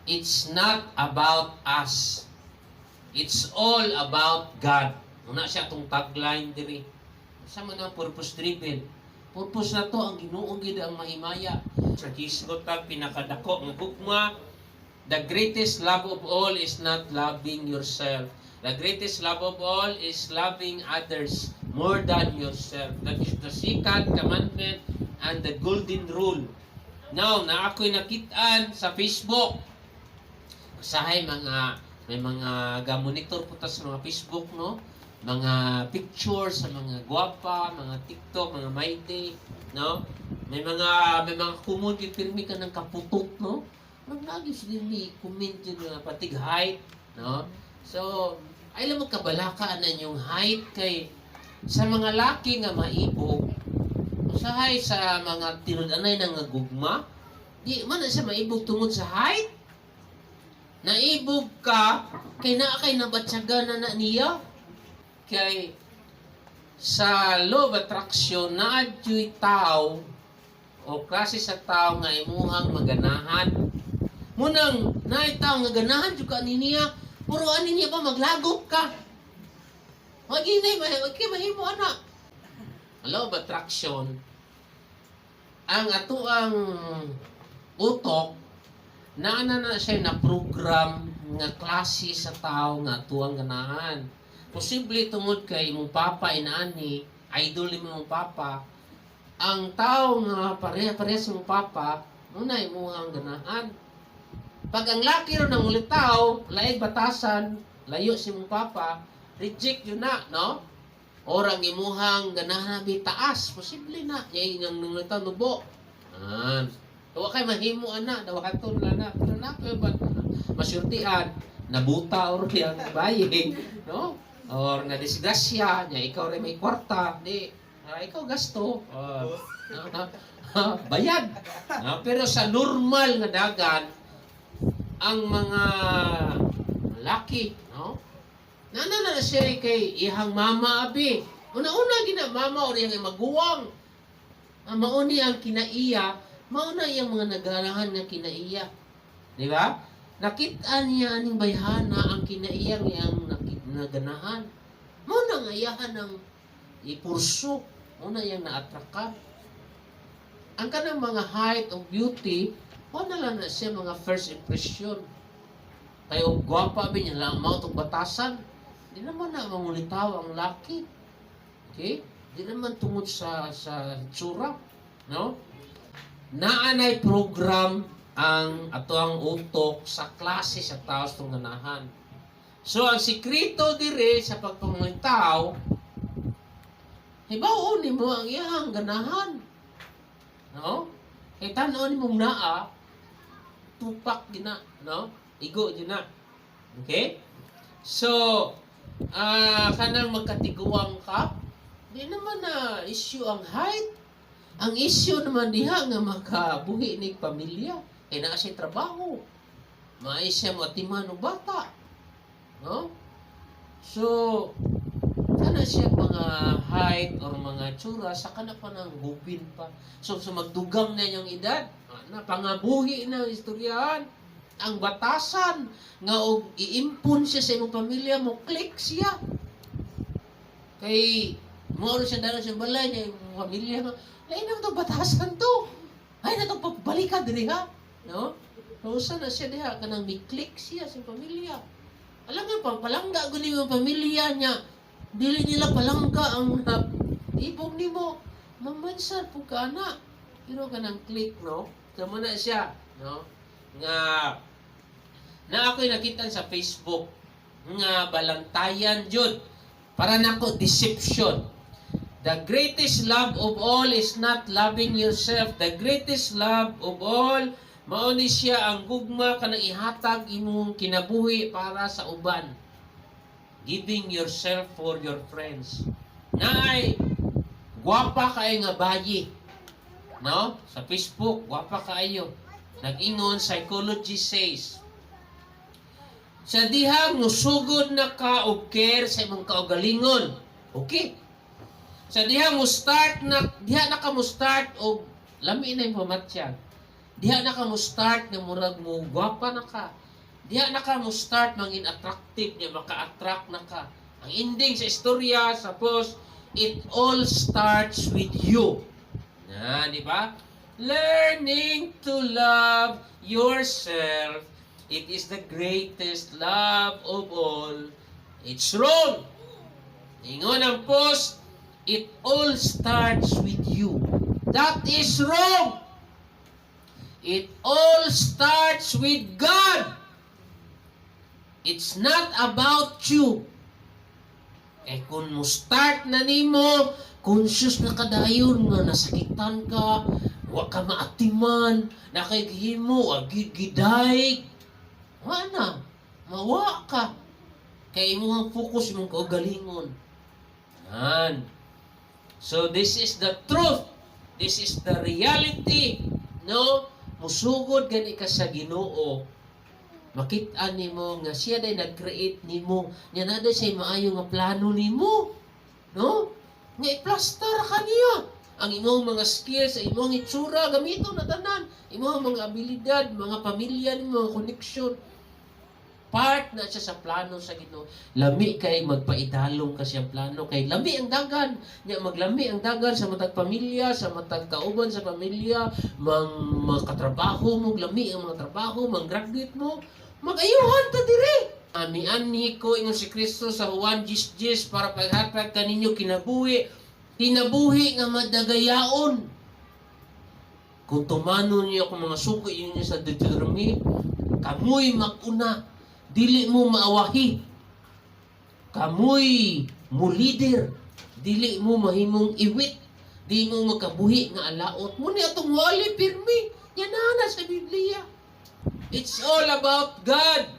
It's not about us. It's all about God. Una siya atong tagline diri. Sa man ang purpose driven. Purpose na to ang Ginoo gid ang mahimaya. Sa hisgot tag pinakadako nga gugma, the greatest love of all is not loving yourself. The greatest love of all is loving others more than yourself. That is the second commandment and the golden rule. Now, na ako'y nakitaan sa Facebook. Usahay mga may mga ga-monitor po ta sa mga Facebook, no? Mga pictures sa mga gwapa, mga TikTok, mga My Day, no? May mga common gyud pirmi ka ng kaputok, no? Magnagi sila ni comment yun nga patig height, no? So, ay lang magkabalaka na yung height kay sa mga laki nga maibog, usahay sa mga tinud-anay na nga gugma, di man na siya maibog tungod sa height. Naibog ka kay naa kay nabatyagan na na niya. Kay sa law of attraction, naa juy tao o klase sa tao nga imuhang maganahan. Munang naay tao nga ganahan jud ka ani niya, puro ani niya ba maglagop ka. Maginay, wag kay mahimo ana. Law of attraction, ang atoang utok naa na na siya na program nga klase sa tao nga atuang ganahan. Posible tungod kay imong papa inaani, idol nimo imong papa. Ang tao nga pareha-pareha sa imong papa, muna imuhang ganahan. Pag ang laki ro nang ulitaw, laig batasan, layo si imong papa, reject yun na, no? Or ang imuhang ganahan bi taas, posible na. Yay nang nangulitaw nubo. An. Wa kay mahimo ana, dawaton lang na. Pero na kayo ba masyurtian, nabuta or yang bayi, no? Or na disgrasya, nya ikaw rin may kwarta, di ikaw gasto. Or, bayad. Pero sa normal nga dagan, ang mga laki, no? Nana na siya kay ihang mama abi. Una-una gina mama or iyang maguwang. Ang mauni ang kinaiya, mauna iyang mga nagarahan nga kinaiya. Di ba? Nakita niya aning bayhana ang kinaiya iyang naganahan. Mao na nga iyahan ang ipurso. Mao na iyang naatrakan. Ang kanang mga height of beauty, mao na lang na siya mga first impression. Kay og gwapa ba niya lang mao tong batasan. Di naman na mangulitaw ang laki. Okay? Di naman tungod sa tsura, no? Naanay program ang ato ang utok sa klase sa tao sa ganahan. So ang sikreto dire sa pagpangulitaw, hibaw nimo ang iyang ganahan. No? Kay tan-aw nimong naa tupak gina, no? Igo gina. Okay? So, kanang magkatiguang ka, di naman na issue ang height. Ang issue naman diha nga makabuhi ni pamilya. Kay naa siya trabaho. Maay siya mo atiman og bata. No? So, kana siya mga height or mga tsura sa kana pa ng gubin pa. So magdugang na niyang edad, na pangabuhi na ang istoryahan. Ang batasan nga og iimpon siya sa imong pamilya mo, click siya. Kay mo siya dala sa balay niya imong pamilya nga, lain na to batasan to. Ay na to pabalikan diri ha. No? So, usa na siya diha kanang mi-click siya sa pamilya. Alam nga pa, palangga gud nimo ang pamilya niya. Dili nila palangga ang ibog nimo. Mamansar po ka na. Pero kanang click, no? So, mo na siya, no? Nga na ako'y nakita sa Facebook nga balantayan jud para nako deception. The greatest love of all is not loving yourself. The greatest love of all, mao ni siya ang gugma kanang ihatag imong kinabuhi para sa uban. Giving yourself for your friends. Naay gwapa kaayo nga bayi. No? Sa Facebook, gwapa kaayo. Nag-ingon, psychology says, sa dihang musugod na ka og care sa imong kaugalingon. Okay. Sa diha mo start na diha na ka mo start og lami na imong pamatyag. Diha na ka mo start nga murag mo gwapa na ka. Diha na ka mo start mangin attractive niya, maka-attract na ka. Ang ending sa istorya sa post, "It all starts with you." Na, di ba? Learning to love yourself. It is the greatest love of all. It's wrong. Ingon ang post, "It all starts with you." That is wrong. It all starts with God. It's not about you. Eh kung mo start na nimo, conscious na kadayon nga nasakitan ka, wa ka maatiman, nakaghimo, agid giday. Wa na, mawa ka. Kay imong focus imong kaugalingon. Yan. So this is the truth. This is the reality. No? Musugod gani ka sa Ginoo. Makita nimo nga siya day nag-create nimo. Nya na day siya maayo nga plano nimo. No? Nga i-plaster ka niya. Ang imong mga skills, ang imong itsura, gamito na tanan. Imong mga abilidad, mga pamilya nimo, mga connection. Part na siya sa plano sa Ginoo. Lami kay magpaidalom ka siyang plano kay lami ang dagan. Nya maglami ang dagan sa matag pamilya, sa matag kauban sa pamilya, mang makatrabaho mo, lami ang mga trabaho, mang graduate mo, magayuhan ta dire. Ami anhi ko, ingon si Kristo sa Juan 10:10, para paghatag kaninyo kinabuhi, kinabuhi nga madagayaon. Kung tumanon niyo akong mga sugo, yun niya sa Deuteronomy, kamoy mag-una, dili mo maawahi. Kamoy mo leader, dili mo mahimong iwit, di mo makabuhi nga alaot. Mo ni atong wali pirmi, yan na sa Biblia. It's all about God.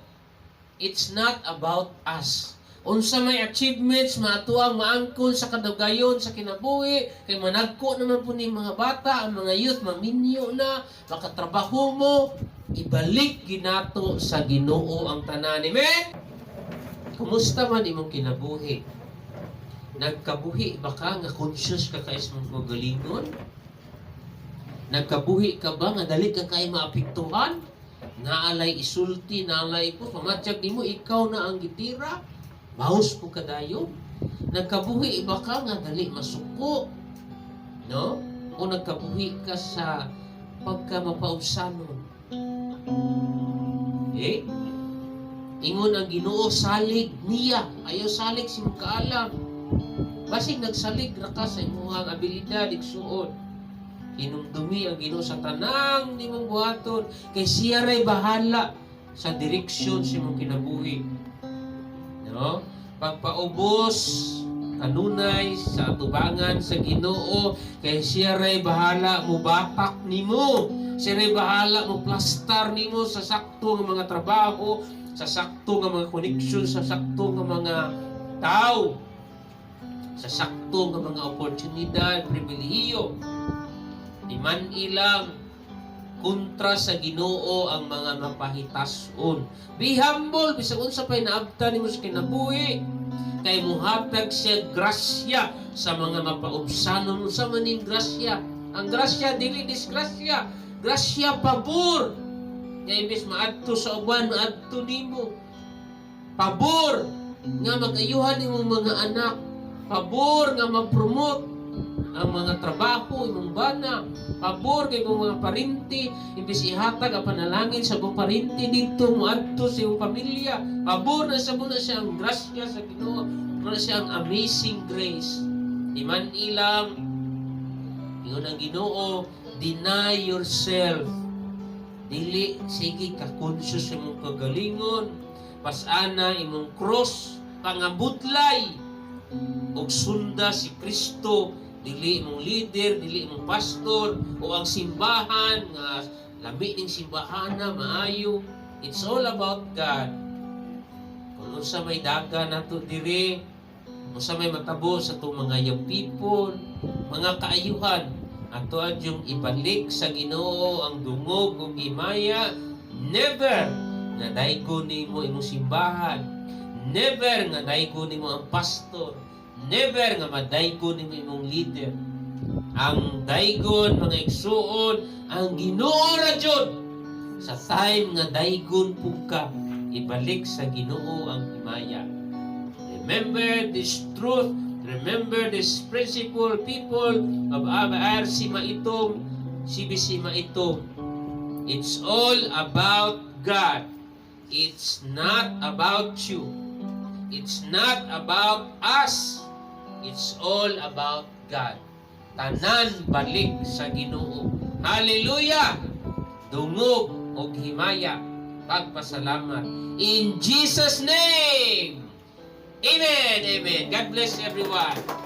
It's not about us. Unsa may achievements maatuang maangkon sa kadugayon sa kinabuhi kay managko naman po ni mga bata, ang mga youth maminyo na, makatrabaho mo, ibalik ginato sa Ginoo ang tanan. Amen. Kumusta man imong kinabuhi? Nagkabuhi ba ka nga conscious ka kay sa mong kagalingon? Nagkabuhi ka ba nga dali ka kay maapektuhan? Naalay isulti, naalay po, pamatyag nimo ikaw na ang gitira, bahos po kadayon. Nagkabuhi ba ka nga dali masuko? No? O nagkabuhi ka sa pagka mapaubsanon? Eh? Ingon ang Ginoo, salig niya. Ayaw salig si kaalam. Basig nagsalig ra ka sa imong abilidad, igsuon. Hinumdumi ang Ginoo sa tanang nimong buhaton kay siya ray bahala sa direksyon sa imong kinabuhi. No? Pagpaubos kanunay sa atubangan sa Ginoo kay siya ray bahala mo batak nimo. Siya ray bahala mo plastar nimo sa sakto nga mga trabaho, sa sakto nga mga connection, sa sakto nga mga tao, sa sakto nga mga oportunidad, pribilehiyo. Iman ilang kontra sa Ginoo ang mga mapahitason. Be humble bisag unsa pay naabtan nimo sa kinabuhi kay muhatag siya grasya sa mga mapaubsanon. Unsa man ning grasya? Ang grasya dili disgrasya. Grasya pabor. Kay imbes maadto sa uban, maadto nimo. Pabor nga mag-ayuhan imong mga anak. Pabor nga ma-promote ang mga trabaho imong bana. Pabor kay imong mga parinti, imbes ihatag ang panalangin sa imong parinti didto moadto sa imong pamilya. Pabor na sa na siya ang grasya sa Ginoo, na siya ang amazing grace. Iman ilang ingon ang Ginoo, "Deny yourself." Dili sige ka conscious sa imong kagalingon, pasana imong cross, pangabudlay ug sunda si Kristo, dili imong leader, dili imong pastor o ang simbahan nga lami ning simbahan na maayo. It's all about God. Kung unsa may daga nato diri, unsa may matabo sa atong mga young people, mga kaayuhan, ato yung ibalik sa Ginoo ang dungog ug himaya. Never nga daygo nimo imong simbahan. Never nga daygo nimo ang pastor. Never nga madaygo nimo imong leader. Ang daygon, mga igsuon, ang Ginoo ra jud. Sa time nga daygon pug ka, ibalik sa Ginoo ang himaya. Remember this truth, remember this principle, people of RC Maitum, CBC Maitum. It's all about God. It's not about you. It's not about us. It's all about God. Tanan balik sa Ginoo. Hallelujah! Dungog og himaya. Pagpasalamat. In Jesus' name! Amen! Amen. God bless everyone.